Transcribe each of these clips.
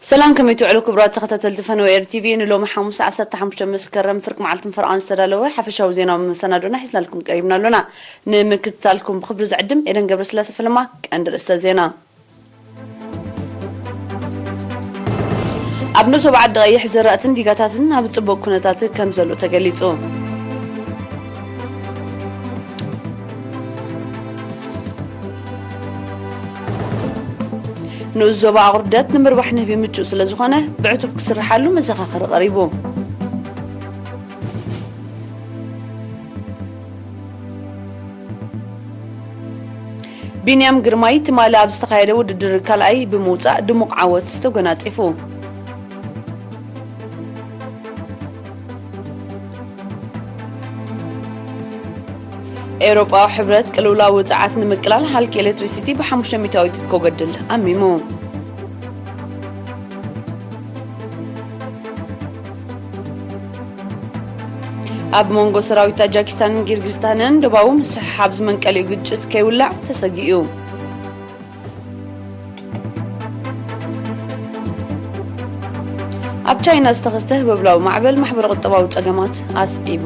ሰላም፣ ከመይ ትውዕሉ ክቡራት ተኸታተልቲ ፈነወ ኤር ቲቪ? ንሎሚ ሓሙስ ዓሰርተ ሓሙሽተ መስከረም ፍርቂ መዓልትን ፈርቓን ዝተዳለወ ሓፈሻዊ ዜናዊ መሰናዶና ሒዝናልኩም ቀሪብና ኣሎና። ንምክትታልኩም ብኽብሪ ዝዕድም ኤደን ገብረስላሴ ፈለማ። ቀንዲ ርእስተ ዜና። ኣብ ንኡስ ዞባ ዓዲ ቀይሕ ዘራእትን ዲጋታትን ኣብ ጽቡቕ ኩነታት ከም ዘሎ ተገሊጹ። ንኡስ ዞባ ኣቑርደት ንምርባሕ ንህቢ ምቹእ ስለ ዝኾነ ብዕቱብ ክስርሓሉ መዘኻኸሪ ቀሪቡ። ቢንያም ግርማይ ትማሊ ኣብ ዝተኻየደ ውድድር ካልኣይ ብምውጻእ ድሙቕ ዓወት ተጎናጺፉ። ኤውሮጳዊ ሕብረት ቅልውላው ውጽዓት ንምቅላል ሃልኪ ኤሌክትሪሲቲ ብሓሙሽተ ሚእታዊት ከጎድል ኣሚሙ። ኣብ መንጎ ሰራዊት ታጃኪስታንን ጊርጊስታንን ደባዊ ምስሕሓብ ዝመንቀሊኡ ግጭት ከይውላዕ ተሰጊኡ። ኣብ ቻይና ዝተኸስተ ህቦብላዊ ማዕበል ማሕበረ ቁጠባዊ ጸገማት ኣስዒቡ።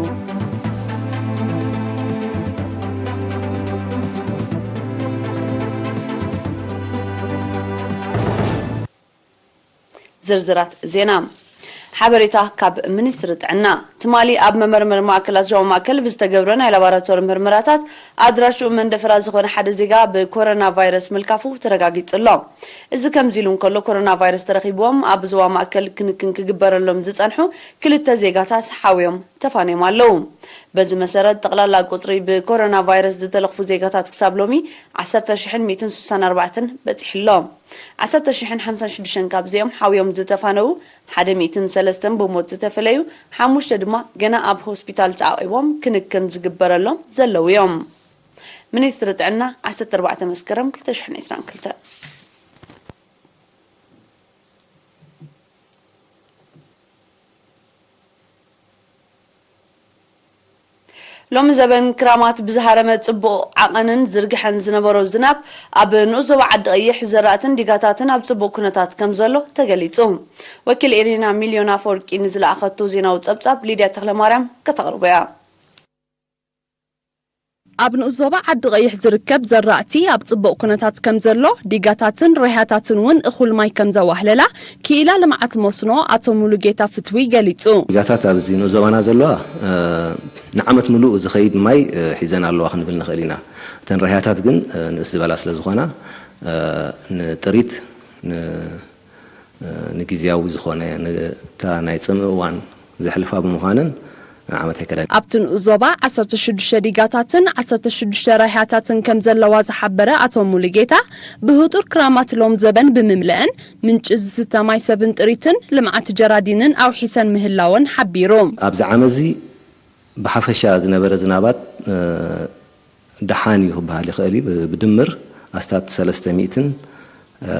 ዝርዝራት ዜና። ሓበሬታ ካብ ሚኒስትሪ ጥዕና። ትማሊ ኣብ መመርመሪ ማእከላት ዞባ ማእከል ብዝተገብረ ናይ ላቦራቶሪ ምርመራታት ኣድራሽኡ መንደፈራ ዝኾነ ሓደ ዜጋ ብኮሮና ቫይረስ ምልካፉ ተረጋጊጹ ኣሎ። እዚ ከምዚ ኢሉ እንከሎ፣ ኮሮና ቫይረስ ተረኺብዎም ኣብ ዞባ ማእከል ክንክን ክግበረሎም ዝጸንሑ ክልተ ዜጋታት ሓውዮም ተፋንዮም ኣለዉ። በዚ መሰረት፣ ጠቕላላ ቁጽሪ ብኮሮና ቫይረስ ዝተለኽፉ ዜጋታት ክሳብ ሎሚ ዓሰርተ ሽሕን ሚእትን ስሳን ኣርባዕተን በጺሑ ኣሎ። ዓሰርተ ሽሕን ሓምሳን ሽዱሽተን ካብዚኦም ሓውዮም ዝተፋነዉ፣ ሓደ ሚእትን ሰለስተን ብሞት ዝተፈለዩ፣ ሓሙሽተ ድማ ገና ኣብ ሆስፒታል ተዓቒቦም ክንክን ዝግበረሎም ዘለዉ እዮም። ሚኒስትሪ ጥዕና፣ ዓሰርተ ኣርባዕተ መስከረም ክልተ ሽሕን ዕስራን ክልተ። ሎሚ ዘበን ክራማት ብዝሃረመ ጽቡቕ ዓቐንን ዝርግሐን ዝነበሮ ዝናብ፣ ኣብ ንኡስ ዞባ ዓዲ ቀይሕ ዘራእትን ዲጋታትን ኣብ ጽቡቕ ኩነታት ከም ዘሎ ተገሊጹ። ወኪል ኤሪና ሚልዮን ኣፈወርቂ ንዝለኣኸቶ ዜናዊ ጸብጻብ ሊድያ ተኽለማርያም ከተቕርቦ እያ። ኣብ ንኡስ ዞባ ዓዲ ቀይሕ ዝርከብ ዘራእቲ ኣብ ጽቡቕ ኩነታት ከም ዘሎ፣ ዲጋታትን ርህያታትን እውን እኹል ማይ ከም ዘዋህለላ፣ ክኢላ ልምዓት መስኖ ኣቶ ሙሉጌታ ፍትዊ ገሊጹ። ዲጋታት ኣብዚ ንኡስ ዞባና ዘለዋ፣ እ፣ ንዓመት ምሉእ ዝኸይድ ማይ፣ እ፣ ሒዘን ኣለዋ ክንብል ንኽእል ኢና። እተን ርህያታት ግን፣ እ፣ ንእስ ዝበላ ስለ ዝኾና፣ እ፣ ንጥሪት፣ ን-፣ እ፣ ንግዝያዊ ዝኾነ፣ ንታ ናይ ጽምእ እዋን ዘሕልፋ ብምዃነን፣ ንዓመት ኣይከዳን። ኣብቲ ንኡስ ዞባ ዓሰርተ ሽዱሽተ ዲጋታትን ዓሰርተ ሽዱሽተ ራህያታትን ከም ዘለዋ ዝሓበረ ኣቶ ሙሉጌታ፣ ብህጡር ክራማት ሎም ዘበን ብምምልአን፣ ምንጪ ዝስተ ማይ ሰብን ጥሪትን ልምዓት ጀራዲንን ኣውሒሰን ምህላወን ሓቢሩ። ኣብዚ ዓመት እዚ ብሓፈሻ ዝነበረ ዝናባት፣ እ፣ ደሓን እዩ ክበሃል ይኽእል እዩ። ብ-፣ ብድምር ኣስታት ሰለስተ ሚእትን፣ እ፣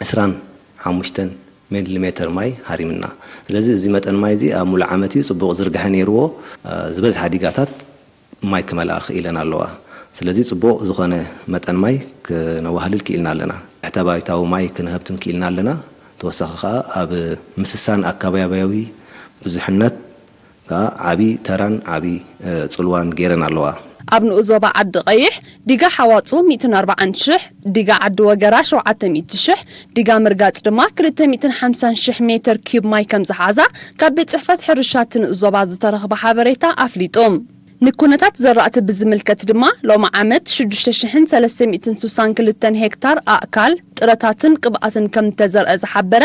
ዕስራን ሓሙሽተን ሚሊሜተር ማይ ሃሪምና። ስለዚ እዚ መጠን ማይ እዚ ኣብ ሙሉእ ዓመት እዩ ጽቡቕ ዝርግሐ ነይርዎ። እ፣ ዝበዝሓ ዲጋታት ማይ ክመልኣ ክኢለን ኣለዋ። ስለዚ ጽቡቕ ዝኾነ መጠን ማይ ክነዋህልል ክኢልና ኣለና። ትሕተ ባይታዊ ማይ ክንሀብትም ክኢልና ኣለና። ተወሳኺ ከኣ ኣብ ምስሳን ኣካባቢያዊ ብዙሕነት ከኣ ዓቢ ተራን ዓቢ፣ እ፣ ጽልዋን ገይረን ኣለዋ። ኣብ ንኡስ ዞባ ዓዲ ቀይሕ ዲጋ ሓዋጹ ሚእትን ኣርባዓን ሽሕ፣ ዲጋ ዓዲ ወገራ ሸውዓተ ሚእቲ ሽሕ፣ ዲጋ ምርጋጽ ድማ ክልተ ሚእትን ሓምሳን ሽሕ ሜተር ኪዩብ ማይ ከም ዝሓዛ ካብ ቤት ጽሕፈት ሕርሻ እቲ ንኡስ ዞባ ዝተረኽበ ሓበሬታ ኣፍሊጡ። ንኩነታት ዘራእቲ ብዝምልከት ድማ፣ ሎሚ ዓመት ሽዱሽተ ሽሕን ሰለስተ ሚእትን ስሳን ክልተን ሄክታር ኣእካል፣ ጥረታትን ቅብኣትን ከም እተዘርአ ዝሓበረ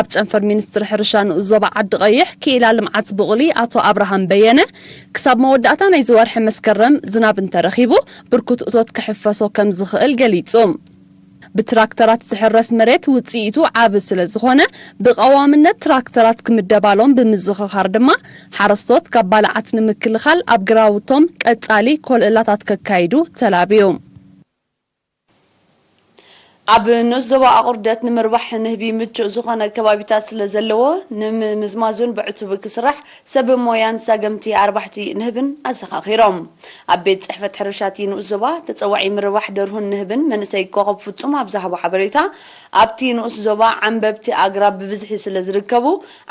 ኣብ ጨንፈር ሚኒስትሪ ሕርሻ ንኡስ ዞባ ዓዲ ቀይሕ ክኢላ ልምዓት ብቑሊ ኣቶ ኣብርሃም በየነ፣ ክሳብ መወዳእታ ናይዚ ወርሒ መስከረም ዝናብ እንተረኺቡ ብርኩት እቶት ክሕፈሶ ከም ዝኽእል ገሊጹ። ብትራክተራት ዝሕረስ መሬት ውጽኢቱ ዓቢ ስለ ዝኾነ፣ ብቐዋምነት ትራክተራት ክምደባሎም ብምዝኽኻር ድማ፣ ሓረስቶት ካብ ባልዓት ንምክልኻል ኣብ ግራውቶም ቀጻሊ ኮለላታት ከካይዱ ተላብዩ። ኣብ ንኡስ ዞባ ኣቑርደት ንምርባሕ ንህቢ ምቹእ ዝኾነ ከባቢታት ስለ ዘለዎ፣ ንምምዝማዙን ብዕቱብ ክስራሕ ሰብ ሞያን ሳገምቲ ኣርባሕቲ ንህብን ኣዘኻኺሮም። ኣብ ቤት ጽሕፈት ሕርሻ እቲ ንኡስ ዞባ ተጸዋዒ ምርባሕ ደርሁን ንህብን መንእሰይ ኮኸብ ፍጹም ኣብ ዝሃቦ ሓበሬታ፣ ኣብቲ ንኡስ ዞባ ዓንበብቲ ኣግራብ ብብዝሒ ስለ ዝርከቡ፣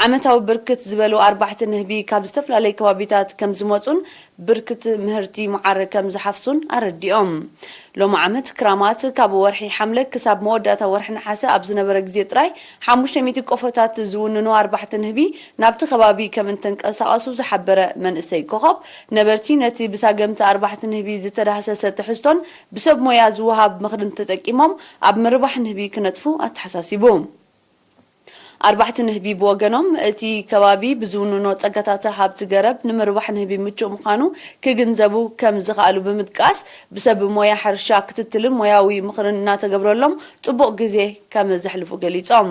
ዓመታዊ ብርክት ዝበሉ ኣርባሕቲ ንህቢ ካብ ዝተፈላለዩ ከባቢታት ከም ዝመጹን ብርክት ምህርቲ መዓር ከም ዝሓፍሱን ኣረዲኦም። ሎሚ ዓመት ክራማት ካብ ወርሒ ሓምለ ክሳብ መወዳእታ ወርሒ ነሓሰ ኣብ ዝነበረ ግዜ ጥራይ ሓሙሽተ ሚእቲ ቆፎታት ዝውንኑ ኣርባሕቲ ንህቢ ናብቲ ከባቢ ከም እንተንቀሳቐሱ ዝሓበረ መንእሰይ ኮኸብ፣ ነበርቲ ነቲ ብሳገምቲ ኣርባሕቲ ንህቢ ዝተዳህሰሰ ትሕዝቶን ብሰብ ሞያ ዝወሃብ ምኽርን ተጠቂሞም ኣብ ምርባሕ ንህቢ ክነጥፉ ኣተሓሳሲቡ። ኣርባሕቲ ንህቢ ብወገኖም፣ እቲ ከባቢ ብዝውንኖ ጸጋታት ሃብቲ ገረብ ንምርባሕ ንህቢ ምቹእ ምዃኑ ክግንዘቡ ከም ዝኸኣሉ ብምጥቃስ፣ ብሰብ ሞያ ሕርሻ ክትትልን ሞያዊ ምኽርን እናተገብረሎም ጽቡቕ ግዜ ከም ዘሕልፉ ገሊጾም።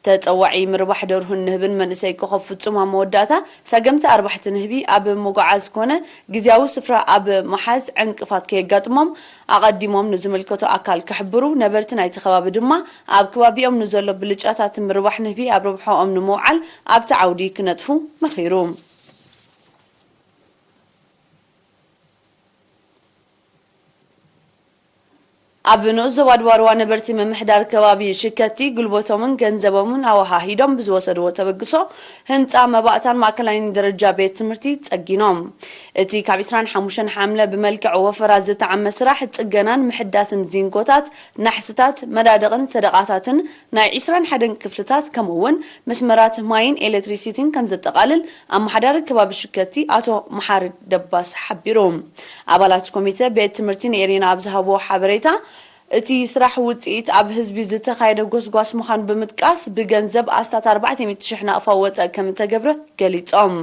ተጸዋዒ ምርባሕ ደርሁን ንህብን መንእሰይ ኮኸብ ፍጹም ኣብ መወዳእታ፣ ሳገምቲ ኣርባሕቲ ንህቢ ኣብ ምጉዓዝ ኮነ ግዝያዊ ስፍራ ኣብ ምሓዝ ዕንቅፋት ከየጋጥሞም ኣቐዲሞም ንዝምልከቶ ኣካል ክሕብሩ፣ ነበርቲ ናይቲ ከባቢ ድማ ኣብ ከባቢኦም ንዘሎ ብልጫታት ምርባሕ ንህቢ ኣብ ረብሓኦም ንምውዓል ኣብቲ ዓውዲ ክነጥፉ መኺሩ። ኣብ ንኡስ ዞባ ድባርዋ ነበርቲ ምምሕዳር ከባቢ ሽከቲ ጉልበቶምን ገንዘቦምን ኣወሃሂዶም ብዝወሰድዎ ተበግሶ ህንፃ መባእታን ማእከላይን ደረጃ ቤት ትምህርቲ ጸጊኖም። እቲ ካብ ዕስራን ሓሙሽተን ሓምለ ብመልክዕ ወፈራ ዝተዓመ ስራሕ ጽገናን ምሕዳስን ዚንጎታት፣ ናሕስታት፣ መዳድቕን ሰደቓታትን ናይ ዕስራን ሓደን ክፍልታት ከምኡ እውን መስመራት ማይን ኤሌክትሪሲቲን ከም ዘጠቓልል ኣመሓዳሪ ከባቢ ሽከቲ ኣቶ መሓሪ ደባስ ሓቢሩ። ኣባላት ኮሚተ ቤት ትምህርቲ ንኤሪና ኣብ ዝሃብዎ ሓበሬታ፣ እቲ ስራሕ ውፅኢት ኣብ ህዝቢ ዝተኻየደ ጎስጓስ ምዃኑ ብምጥቃስ፣ ብገንዘብ ኣስታት ኣርባዕተ ሚእቲ ሽሕ ናቕፋ ወፀ ከም እተገብረ ገሊፆም።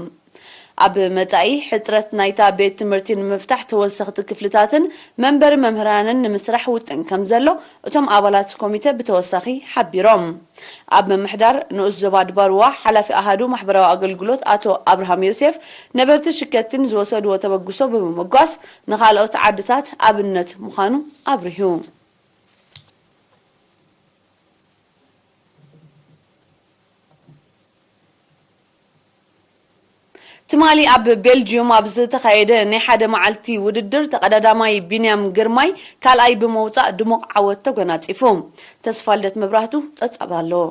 ኣብ መጻኢ ሕጽረት ናይታ ቤት ትምህርቲ ንምፍታሕ ተወሰኽቲ ክፍልታትን መንበሪ መምህራንን ንምስራሕ ውጥን ከም ዘሎ እቶም ኣባላት ኮሚተ ብተወሳኺ ሓቢሮም። ኣብ ምምሕዳር ንኡስ ዞባ ድባርዋ ሓላፊ ኣሃዱ ማሕበራዊ ኣገልግሎት ኣቶ ኣብርሃም ዮሴፍ፣ ነበርቲ ሽከቲን ዝወሰድዎ ተበግሶ ብምምጓስ ንኻልኦት ዓድታት ኣብነት ምዃኑ ኣብሪሁ። ትማሊ ኣብ ቤልጅዩም ኣብ ዝተኻየደ ናይ ሓደ መዓልቲ ውድድር፣ ተቐዳዳማይ ቢንያም ግርማይ ካልኣይ ብምውጻእ ድሙቕ ዓወት ተጎናጺፉ። ተስፋልደት መብራህቱ ጸብጻብ ኣለዎ።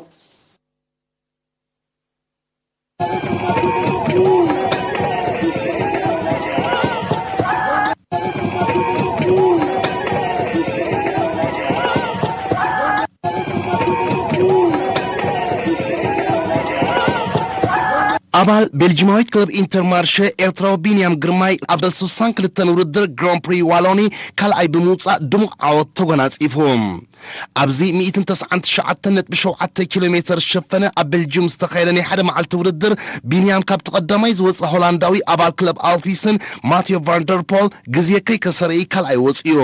ኣባል ቤልጂማዊት ክለብ ኢንተርማርሸ ኤርትራዊ ቢንያም ግርማይ ኣብ ስሳን ክልተን ውድድር ግራን ፕሪ ዋሎኒ ካልኣይ ብምውጻእ ድሙቕ ዓወት ተጎናጺፉ። ኣብዚ ሚእትን ተስዓን ትሽዓተን ነጥቢ ሸውዓተ ኪሎ ሜተር ዝሸፈነ ኣብ ቤልጅዩም ዝተኻየደ ናይ ሓደ መዓልቲ ውድድር፣ ቢንያም ካብቲ ቀዳማይ ዝወጸ ሆላንዳዊ ኣባል ክለብ ኣልፒስን ማቴዮ ቫንደርፖል ግዜ ከይከሰረ እዩ ካልኣይ ወጺኡ።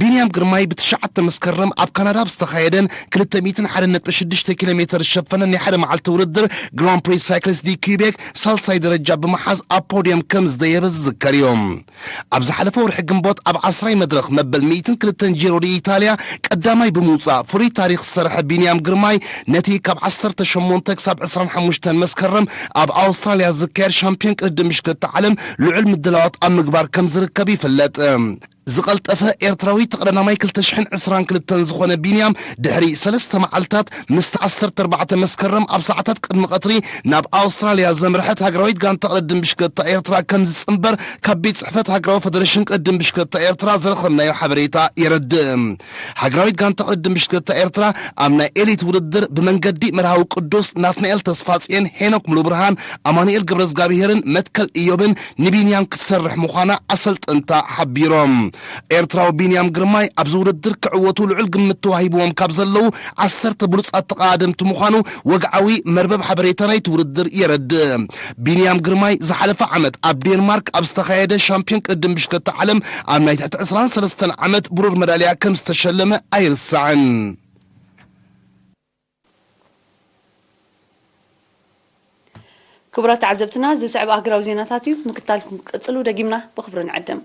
ቢንያም ግርማይ ብትሽዓተ መስከረም ኣብ ካናዳ ኣብ ዝተኻየደን ክልተ ሚእትን ሓደን ነጥቢ ሽዱሽተ ኪሎ ሜተር ዝሸፈነ ናይ ሓደ መዓልቲ ውድድር ግራን ፕሪ ሳይክልስ ዲ ኪቤክ ሳልሳይ ደረጃ ብምሓዝ ኣብ ፖድየም ከም ዝደየበ ዝዝከር እዩ። ኣብ ዝሓለፈ ወርሒ ግንቦት ኣብ ዓስራይ መድረኽ መበል ሚእትን ክልተን ጂሮ ዲ ኢታልያ ቀዳማይ ብምውጻእ ፍሉይ ታሪኽ ዝሰርሐ ቢንያም ግርማይ፣ ነቲ ካብ ዓሰርተ ሸሞንተ ክሳብ ዕስራን ሓሙሽተን መስከረም ኣብ ኣውስትራልያ ዝካየድ ሻምፒዮን ቅድድም ብሽክለታ ዓለም ልዑል ምድላዋት ኣብ ምግባር ከም ዝርከብ ይፍለጥ። ዝቐልጠፈ ኤርትራዊ ተቐዳዳማይ ክልተ ሽሕን ዕስራን ክልተን ዝኾነ ቢንያም፣ ድሕሪ ሰለስተ መዓልታት ምስቲ ዓሰርተ ኣርባዕተ መስከረም ኣብ ሰዓታት ቅድሚ ቀትሪ ናብ ኣውስትራልያ ዘምርሐት ሃገራዊት ጋንታ ቅድድም ብሽክለታ ኤርትራ ከም ዝጽንበር ካብ ቤት ጽሕፈት ሃገራዊ ፈደረሽን ቅድድም ብሽክለታ ኤርትራ ዝረኸብናዮ ሓበሬታ የረድእ። ሃገራዊት ጋንታ ቅድድም ብሽክለታ ኤርትራ ኣብ ናይ ኤሊት ውድድር ብመንገዲ መርሃዊ ቅዱስ፣ ናትናኤል ተስፋጽዮን፣ ሄኖክ ሙሉብርሃን፣ ኣማኑኤል ገብረዝጋብሄርን መትከል ኢዮብን ንቢንያም ክትሰርሕ ምዃና ኣሰልጠንታ ሓቢሮም። ኤርትራዊ ቢንያም ግርማይ ኣብዚ ውድድር ክዕወቱ ልዑል ግምት ተዋሂብዎም ካብ ዘለዉ ዓሰርተ ብሉጻት ተቐዳደምቲ ምዃኑ ወግዓዊ መርበብ ሓበሬታ ናይቲ ውድድር የረድእ። ቢንያም ግርማይ ዝሓለፈ ዓመት ኣብ ዴንማርክ ኣብ ዝተኻየደ ሻምፒዮን ቅድድም ብሽክለታ ዓለም ኣብ ናይ ትሕቲ ዕስራን ሰለስተን ዓመት ብሩር መዳልያ ከም ዝተሸለመ ኣይርሳዕን። ክቡራት ተዓዘብትና፣ ዝስዕብ ኣህጉራዊ ዜናታት እዩ። ምክታልኩም ክቅጽሉ ደጊምና ብኽብሪ ንዕድም።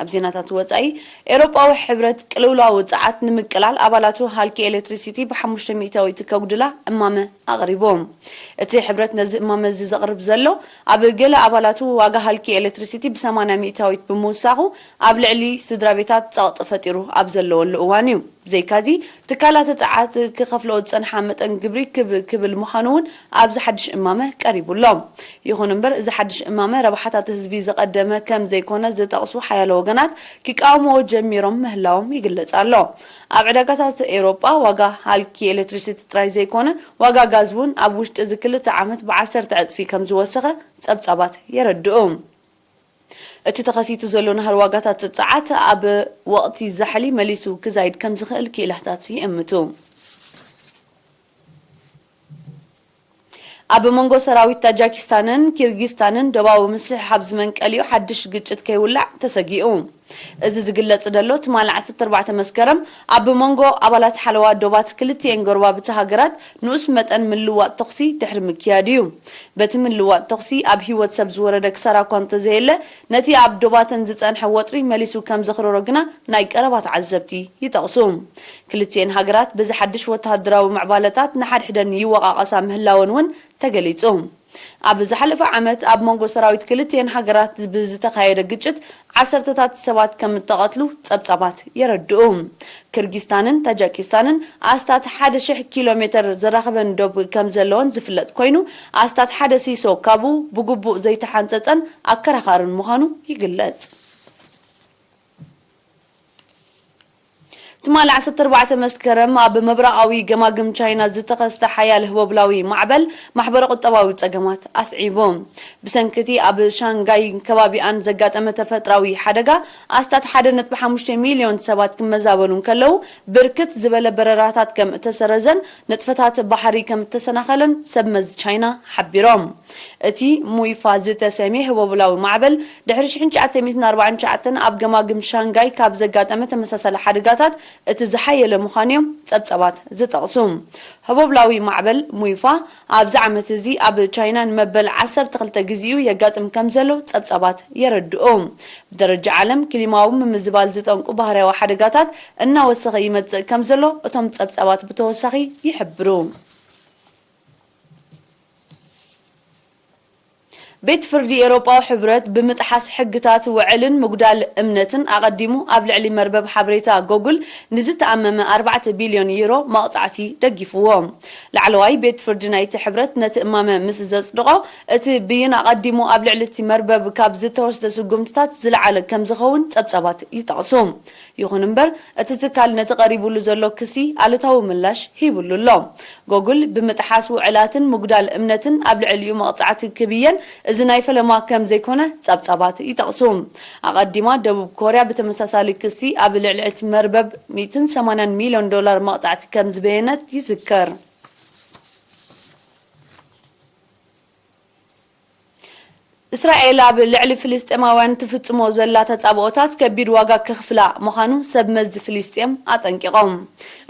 ኣብ ዜናታት ወጻኢ፣ ኤውሮጳዊ ሕብረት ቅልውላው ጸዓት ንምቅላል ኣባላቱ ሃልኪ ኤሌክትሪሲቲ ብሓሙሽተ ሚእታዊት ከጉድላ እማመ ኣቕሪቡ። እቲ ሕብረት ነዚ እማመ እዚ ዘቕርብ ዘሎ፣ ኣብ ገለ ኣባላቱ ዋጋ ሃልኪ ኤሌክትሪሲቲ ብሰማንያ ሚእታዊት ብምውሳኹ፣ ኣብ ልዕሊ ስድራ ቤታት ጸቕጢ ፈጢሩ ኣብ ዘለወሉ እዋን እዩ። ብዘይካዚ፣ ትካላት ጸዓት ክኸፍልኦ ዝጸንሓ መጠን ግብሪ ክብ ክብል ምዃኑ እውን ኣብዚ ሓድሽ እማመ ቀሪቡ ኣሎ። ይኹን እምበር፣ እዚ ሓድሽ እማመ ረብሓታት ህዝቢ ዘቐደመ ከም ዘይኮነ ዝጠቕሱ ሓያሎ ወገናት፣ ክቃወምዎ ጀሚሮም ምህላዎም ይግለጽ ኣሎ። ኣብ ዕዳጋታት ኤውሮጳ ዋጋ ሃልኪ ኤሌክትሪሲቲ ጥራይ ዘይኮነ፣ ዋጋ ጋዝ እውን ኣብ ውሽጢ እዚ ክልተ ዓመት ብዓሰርተ ዕጽፊ ከም ዝወሰኸ ጸብጻባት የረድኡ። እቲ ተኸሲቱ ዘሎ ናህሪ ዋጋታት ጸዓት ኣብ ወቕቲ ዛሕሊ መሊሱ ክዛይድ ከም ዝኽእል ክኢላታት ይእምቱ። ኣብ መንጎ ሰራዊት ታጃኪስታንን ኪርጊስታንን ዶባዊ ምስሕሓብ ዝመንቀሊኡ ሓድሽ ግጭት ከይውላዕ ተሰጊኡ። እዚ ዝግለጽ ዘሎ ትማሊ ዓሰርተ ኣርባዕተ መስከረም ኣብ መንጎ ኣባላት ሓለዋ ዶባት ክልቲኤን ጎረባብቲ ሃገራት ንኡስ መጠን ምልዋጥ ተኹሲ ድሕሪ ምክያድ እዩ። በቲ ምልዋጥ ተኹሲ ኣብ ህይወት ሰብ ዝወረደ ክሳራ እኳ እንተዘየለ፣ ነቲ ኣብ ዶባተን ዝጸንሐ ወጥሪ መሊሱ ከም ዘኽረሮ ግና ናይ ቀረባ ተዓዘብቲ ይጠቕሱ። ክልቲኤን ሃገራት በዚ ሓድሽ ወተሃደራዊ ምዕባለታት ንሓድሕደን ይወቓቐሳ ምህላወን እውን ተገሊጹ። ኣብ ዝሓለፈ ዓመት ኣብ መንጎ ሰራዊት ክልቲኤን ሃገራት ብዝተኻየደ ግጭት ዓሰርተታት ሰባት ከም እተቐትሉ ጸብጻባት የረድኡ። ክርጊስታንን ታጃኪስታንን ኣስታት ሓደ ሽሕ ኪሎ ሜተር ዘራኽበን ዶብ ከም ዘለወን ዝፍለጥ ኮይኑ፣ ኣስታት ሓደ ሲሶ ካብኡ ብግቡእ ዘይተሓንጸጸን ኣከራኻርን ምዃኑ ይግለጽ። ትማሊ ዓሰርተ ኣርባዕተ መስከረም ኣብ ምብራቓዊ ገማግም ቻይና ዝተኸስተ ሓያል ህቦብላዊ ማዕበል ማሕበረ ቁጠባዊ ጸገማት ኣስዒቡ። ብሰንኪ እቲ ኣብ ሻንጋይ ከባቢኣን ዘጋጠመ ተፈጥራዊ ሓደጋ ኣስታት ሓደ ነጥቢ ሓሙሽተ ሚልዮን ሰባት ክመዛበሉ እንከለዉ፣ ብርክት ዝበለ በረራታት ከም እተሰረዘን ንጥፈታት ባሕሪ ከም እተሰናኸለን ሰብ መዚ ቻይና ሓቢሮም። እቲ ሙይፋ ዝተሰምየ ህቦብላዊ ማዕበል ድሕሪ ሽሕን ትሽዓተ ሚእትን ኣርባዓን ትሽዓተን ኣብ ገማግም ሻንጋይ ካብ ዘጋጠመ ተመሳሳሊ ሓደጋታት እቲ ዝሓየለ ምዃኑ እዮም ጸብጻባት ዝጠቕሱ። ህቦብላዊ ማዕበል ሙይፋ ኣብዚ ዓመት እዚ ኣብ ቻይና ንመበል ዓሰርተ ክልተ ግዜኡ የጋጥም ከም ዘሎ ጸብጻባት የረድኡ። ብደረጃ ዓለም ክሊማዊ ምምዝባል ዝጠንቁ ባህርያዊ ሓደጋታት እናወሰኸ ይመጽእ ከም ዘሎ እቶም ጸብጻባት ብተወሳኺ ይሕብሩ። ቤት ፍርዲ ኤውሮጳዊ ሕብረት ብምጥሓስ ሕግታት ውዕልን ምጉዳል እምነትን ኣቐዲሙ ኣብ ልዕሊ መርበብ ሓበሬታ ጎጉል ንዝተኣመመ ኣርባዕተ ቢልዮን ዩሮ መቕጻዕቲ ደጊፍዎ። ላዕለዋይ ቤት ፍርዲ ናይቲ ሕብረት ነቲ እማመ ምስ ዘጽድቖ፣ እቲ ብይን ኣቐዲሙ ኣብ ልዕሊ እቲ መርበብ ካብ ዝተወስደ ስጉምትታት ዝለዓለ ከም ዝኸውን ጸብጻባት ይጠቕሱ። ይኹን እምበር፣ እቲ ትካል ነቲ ቀሪቡሉ ዘሎ ክሲ ኣሉታዊ ምላሽ ሂቡሉ ኣሎ። ጎጉል ብምጥሓስ ውዕላትን ምጉዳል እምነትን ኣብ ልዕሊኡ መቕጻዕቲ ክብየን እዚ ናይ ፈለማ ከም ዘይኮነ ጸብጻባት ይጠቕሱ። ኣቐዲማ ደቡብ ኮርያ ብተመሳሳሊ ክሲ ኣብ ልዕሊ እቲ መርበብ ሚእትን ሰማንያን ሚልዮን ዶላር መቕጻዕቲ ከም ዝበየነት ይዝከር። እስራኤል ኣብ ልዕሊ ፍልስጤማውያን ትፍጽሞ ዘላ ተጻብኦታት ከቢድ ዋጋ ከኽፍላ ምዃኑ ሰብ መዚ ፍልስጤም ኣጠንቂቖም።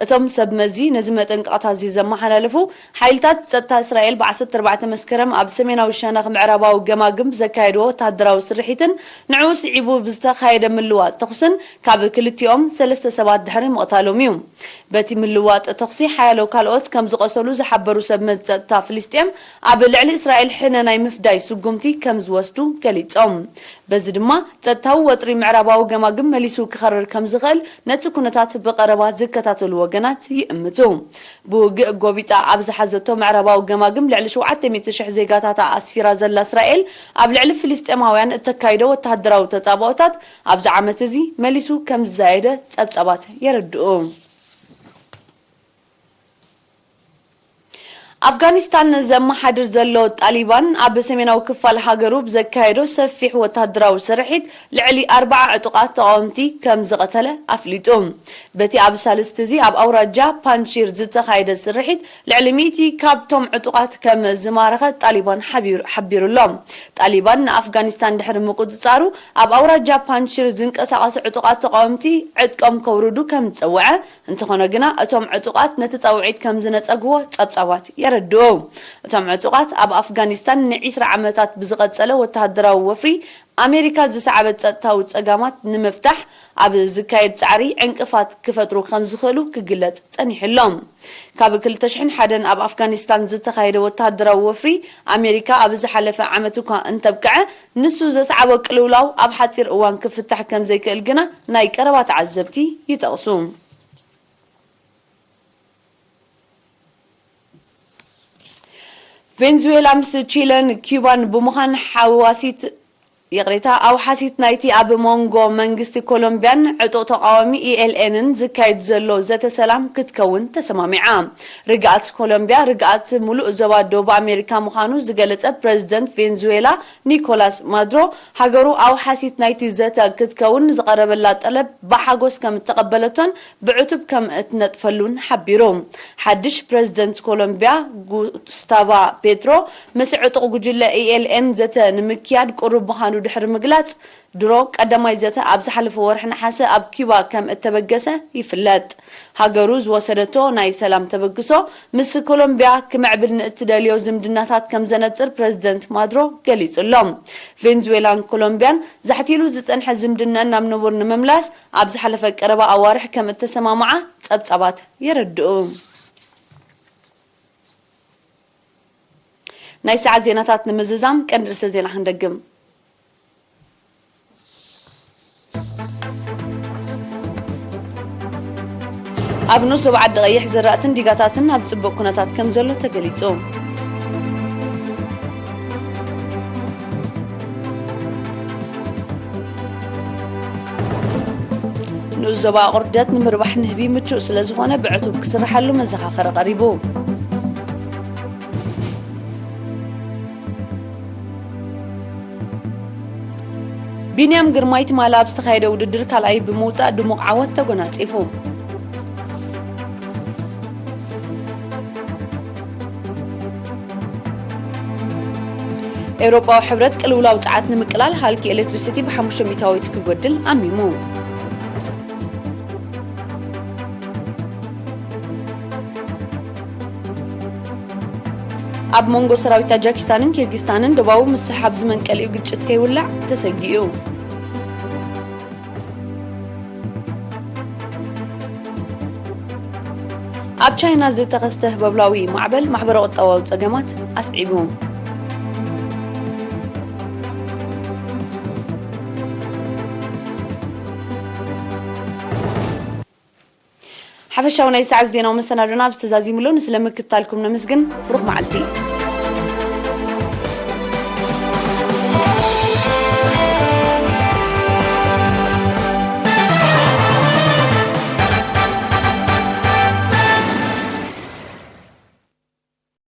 እቶም ሰብ መዚ ነዚ መጠንቀቕታ እዚ ዘመሓላለፉ፣ ሓይልታት ጸጥታ እስራኤል ብ ዓሰርተ ኣርባዕተ መስከረም ኣብ ሰሜናዊ ሸነኽ ምዕራባዊ ገማግም ብዘካየድዎ ወተሃደራዊ ስርሒትን ንዕኡ ስዒቡ ብዝተኻየደ ምልዋጥ ተኹስን ካብ ክልቲኦም ሰለስተ ሰባት ድሕሪ ምቕታሎም እዩ። በቲ ምልዋጥ ተኹሲ ሓያሎ ካልኦት ከም ዝቖሰሉ ዝሓበሩ ሰብ መዚ ጸጥታ ፍልስጤም፣ ኣብ ልዕሊ እስራኤል ሕነ ናይ ምፍዳይ ስጉምቲ ከም ዝወስዱ ገሊጾም። በዚ ድማ ጸጥታዊ ወጥሪ ምዕራባዊ ገማግም መሊሱ ክኸርር ከም ዝኽእል ነቲ ኩነታት ብቐረባ ዝከታተሉ ወገናት ይእምቱ። ብውግእ ጎቢጣ ኣብ ዝሓዘቶ ምዕራባዊ ገማግም ልዕሊ ሸውዓተ ሚእቲ ሽሕ ዜጋታታ ኣስፊራ ዘላ እስራኤል፣ ኣብ ልዕሊ ፍልስጤማውያን እተካይዶ ወተሃደራዊ ተጻብኦታት ኣብዚ ዓመት እዚ መሊሱ ከም ዝዛየደ ጸብጻባት የረድኡ። ኣፍጋኒስታን ዘመሓድር ዘሎ ጣሊባን ኣብ ሰሜናዊ ክፋል ሃገሩ ብዘካየዶ ሰፊሕ ወታደራዊ ስርሒት ልዕሊ ኣርባዓ ዕጡቓት ተቓወምቲ ከም ዝቐተለ ኣፍሊጡ። በቲ ኣብ ሳልስቲ እዚ ኣብ ኣውራጃ ፓንሺር ዝተኻየደ ስርሒት ልዕሊ ሚእቲ ካብቶም ዕጡቓት ከም ዝማረኸ ጣሊባን ሓቢሩ፣ ሓቢሩ ኣሎ። ጣሊባን ንኣፍጋኒስታን ድሕሪ ምቁጽጻሩ ኣብ ኣውራጃ ፓንሺር ዝንቀሳቐሱ ዕጡቓት ተቓወምቲ ዕጥቆም ከውርዱ ከም ዝጸውዐ፣ እንተኾነ ግና እቶም ዕጡቓት ነቲ ጻውዒት ከም ዝነጸግዎ ጸብጻባት የረድኡ። እቶም ዕጡቓት ኣብ ኣፍጋኒስታን ንዒስራ ዓመታት ብዝቐጸለ ወተሃደራዊ ወፍሪ ኣሜሪካ ዝሰዓበ ጸጥታዊ ጸጋማት ንምፍታሕ ኣብ ዝካየድ ጻዕሪ ዕንቅፋት ክፈጥሩ ከም ዝኽእሉ ክግለጽ ጸኒሑ ኣሎ። ካብ ክልተ ሽሕን ሓደን ኣብ ኣፍጋኒስታን ዝተኻየደ ወተሃደራዊ ወፍሪ ኣሜሪካ ኣብ ዝሓለፈ ዓመት እኳ እንተብቅዐ፣ ንሱ ዘስዓቦ ቅልውላው ኣብ ሓጺር እዋን ክፍታሕ ከም ዘይክእል ግና ናይ ቀረባ ተዓዘብቲ ይጠቕሱ። ቬንዙዌላ ምስ ቺለን ኪዩባን ብምዃን ሓዋሲት ይቕሬታ፣ ኣውሓሲት ናይቲ ኣብ መንጎ መንግስቲ ኮሎምቢያን ዕጡቕ ተቓዋሚ ኢኤልኤንን ዝካየድ ዘሎ ዘተ ሰላም ክትከውን ተሰማሚዓ። ርግኣት ኮሎምቢያ ርግኣት ሙሉእ ዞባ ደቡብ ኣሜሪካ ምዃኑ ዝገለጸ ፕረዚደንት ቬንዙዌላ ኒኮላስ ማድሮ፣ ሃገሩ ኣውሓሲት ናይቲ ዘተ ክትከውን ዝቐረበላ ጠለብ ብሓጎስ ከም እተቐበለቶን ብዕቱብ ከም እትነጥፈሉን ሓቢሩ። ሓድሽ ፕረዚደንት ኮሎምቢያ ጉስታቫ ፔትሮ ምስ ዕጡቕ ጉጅለ ኢኤልኤን ዘተ ንምክያድ ቅሩብ ምዃኑ ድሕሪ ምግላጽ፣ ድሮ ቀዳማይ ዘተ ኣብ ዝሓለፈ ወርሒ ነሓሰ ኣብ ኪዩባ ከም እተበገሰ ይፍለጥ። ሃገሩ ዝወሰደቶ ናይ ሰላም ተበግሶ ምስ ኮሎምቢያ ክምዕብል ንእትደልዮ ዝምድናታት ከም ዘነጽር ፕረዚደንት ማድሮ ገሊጹ ኣሎ። ቬንዙዌላን ኮሎምቢያን ዛሕቲሉ ዝጸንሐ ዝምድናን ናብ ንቡር ንምምላስ ኣብ ዝሓለፈ ቀረባ ኣዋርሕ ከም እተሰማምዓ ጸብጻባት የረድኡ። ናይ ሰዓት ዜናታት ንምዝዛም ቀንዲ ርእሰ ዜና ክንደግም። ኣብ ንኡስ ዞባ ዓዲ ቀይሕ ዝራእትን ዲጋታትን ኣብ ጽቡቕ ኩነታት ከም ዘሎ ተገሊጹ። ንኡስ ዞባ ኣቑርደት ንምርባሕ ንህቢ ምቹእ ስለ ዝኾነ ብዕቱብ ክስርሓሉ መዘኻኸሪ ቀሪቡ። ቢንያም ግርማይ ትማሊ ኣብ ዝተኻየደ ውድድር ካልኣይ ብምውጻእ ድሙቕ ዓወት ተጎናጺፉ። ኤውሮጳዊ ሕብረት ቅልውላው ጸዓት ንምቅላል ሃልኪ ኤሌክትሪሲቲ ብሓሙሽተ ሚእታዊት ክጎድል ኣሚሙ። ኣብ መንጎ ሰራዊት ታጃኪስታንን ኪርጊስታንን ዶባዊ ምስሕሓብ ዝመንቀሊኡ ግጭት ከይውላዕ ተሰጊኡ። ኣብ ቻይና ዝተኸስተ ህበብላዊ ማዕበል ማሕበረ ቁጠባዊ ጸገማት ኣስዒቡ። ሓፈሻዊ ናይ ሰዓት ዜናዊ መሰናዶና ኣብዚ ተዛዚሙ ኣሎ። ንስለ ምክትታልኩም ነመስግን። ብሩኽ መዓልቲ።